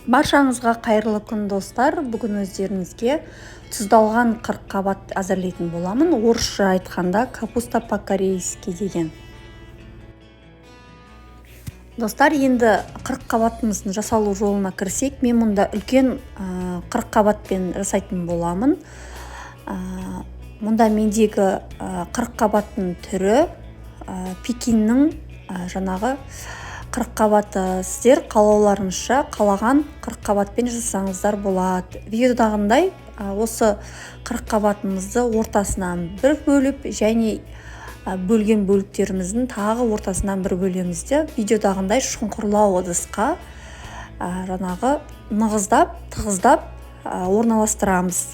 Баршаңызға қайырлы күн, достар! Бүгін өздеріңізге тұздалған қырыққабат әзірлейтін боламын. Орысша айтқанда, капуста по-корейски деген. Достар, енді қырыққабатымыздың жасалу жолына кірісейік. Мен мұнда үлкен қырыққабатпен жасайтын боламын. Мұнда мендегі қырыққабаттың түрі Пекиннің жаңағы қырыққабаты. Сіздер қалауларыңызша қалаған қырыққабатпен жасасаңыздар болады. Видеодағындай осы қырыққабатымызды ортасынан бір бөліп және бөлген бөліктеріміздің тағы ортасынан бір бөлеміз де, видеодағындай шұңқырлау ыдысқа жаңағы нығыздап, тығыздап орналастырамыз.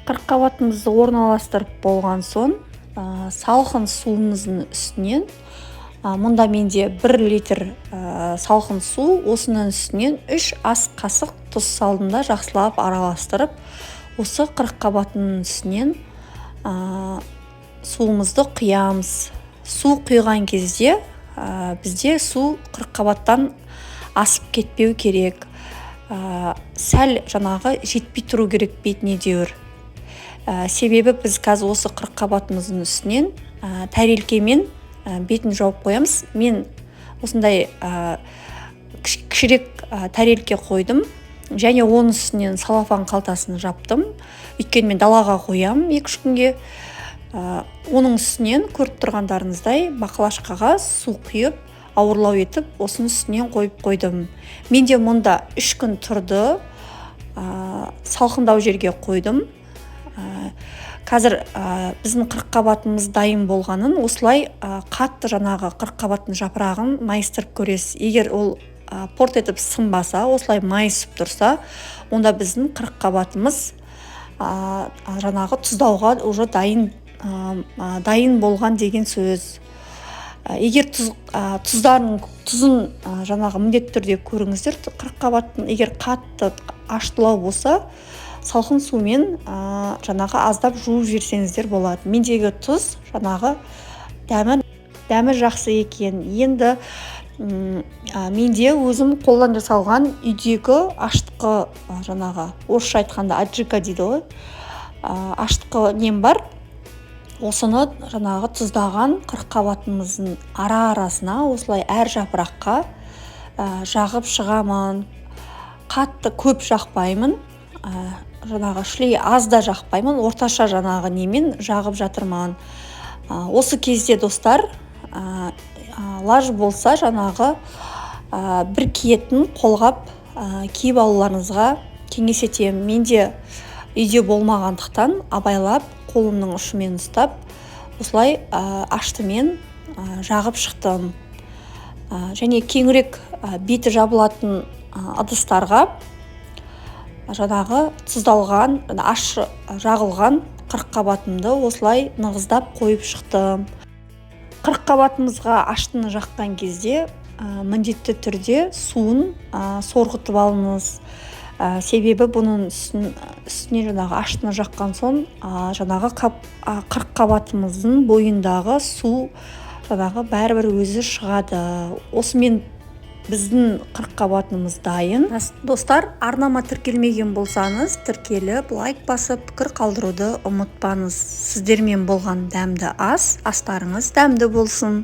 Қырыққабатымызды орналастырып болған соң, салқын суымыздың үстінен, мұнда менде 1 литр салқын су, осының үстінен 3 ас қасық тұз салдым да, жақсылап араластырып, осы қырыққабатының үстінен суымызды құямыз. Су құйған кезде бізде су қырыққабаттан асып кетпеу керек, сәл жаңағы жетпей тұру керек бетіне деуір. Себебі біз қазір осы қырыққабатымыздың үстінен тәрелкемен бетін жауып қоямыз. Мен осындай кішірек тәрелке қойдым және оның үстінен целлофан қалтасын жаптым, өйткені мен далаға қоямын 2-3 күнге. Оның үстінен, көріп тұрғандарыңыздай, баклажкаға су құйып, ауырлау етіп, осының үстінен қойып қойдым. Менде мұнда 3 күн тұрды, салқындау жерге қойдым. Қазір біздің қырыққабатымыз дайын болғанын осылай қатты жаңағы қырыққабаттың жапырағын майыстырып көресіз. Егер ол порт етіп сынбаса, осылай майысып тұрса, онда біздің қырыққабатымыз жаңағы тұздауға уже дайын болған деген сөз. Егер тұздарын, тұзын жаңағы міндетті түрде көріңіздер қырыққабаттың. Егер қатты аштылау болса, салқын сумен жаңағы аздап жуып жіберсеңіздер болады. Мендегі тұз жаңағы дәмі жақсы екен. Енді менде өзім қолдан жасалған үйдегі ашытқы, жаңағы орысша айтқанда аджика дейді ғой, ашытқы нем бар. Осыны жаңағы тұздаған қырыққабатымыздың ара арасына осылай әр жапыраққа жағып шығамын. Қатты көп жақпаймын, жаңағы шлей аз да жақпаймын, орташа жаңағы немен жағып жатырмын. Осы кезде, достар, лаж болса, жаңағы бір киетін қолғап киіп алуларыңызға кеңес етемін. Менде үйде болмағандықтан, абайлап қолымның ұшымен ұстап, осылай аштымен жағып шықтым. Және кеңірек беті жабылатын ыдыстарға жаңағы тұздалған, ащы жағылған қырыққабатымды осылай нығыздап қойып шықтым. Қырыққабатымызға аштыны жаққан кезде міндетті түрде суын сорғытып алыңыз. Себебі бұның үстіне жаңағы аштыны жаққан соң, жаңағы қырыққабатымыздың бойындағы су жаңағы бәрібір өзі шығады. Осымен біздің қырыққабатымыз дайын. Достар, арнама тіркелмеген болсаңыз, тіркеліп, лайк басып, пікір қалдыруды ұмытпаңыз. Сіздермен болған Дәмді ас. Астарыңыз дәмді болсын!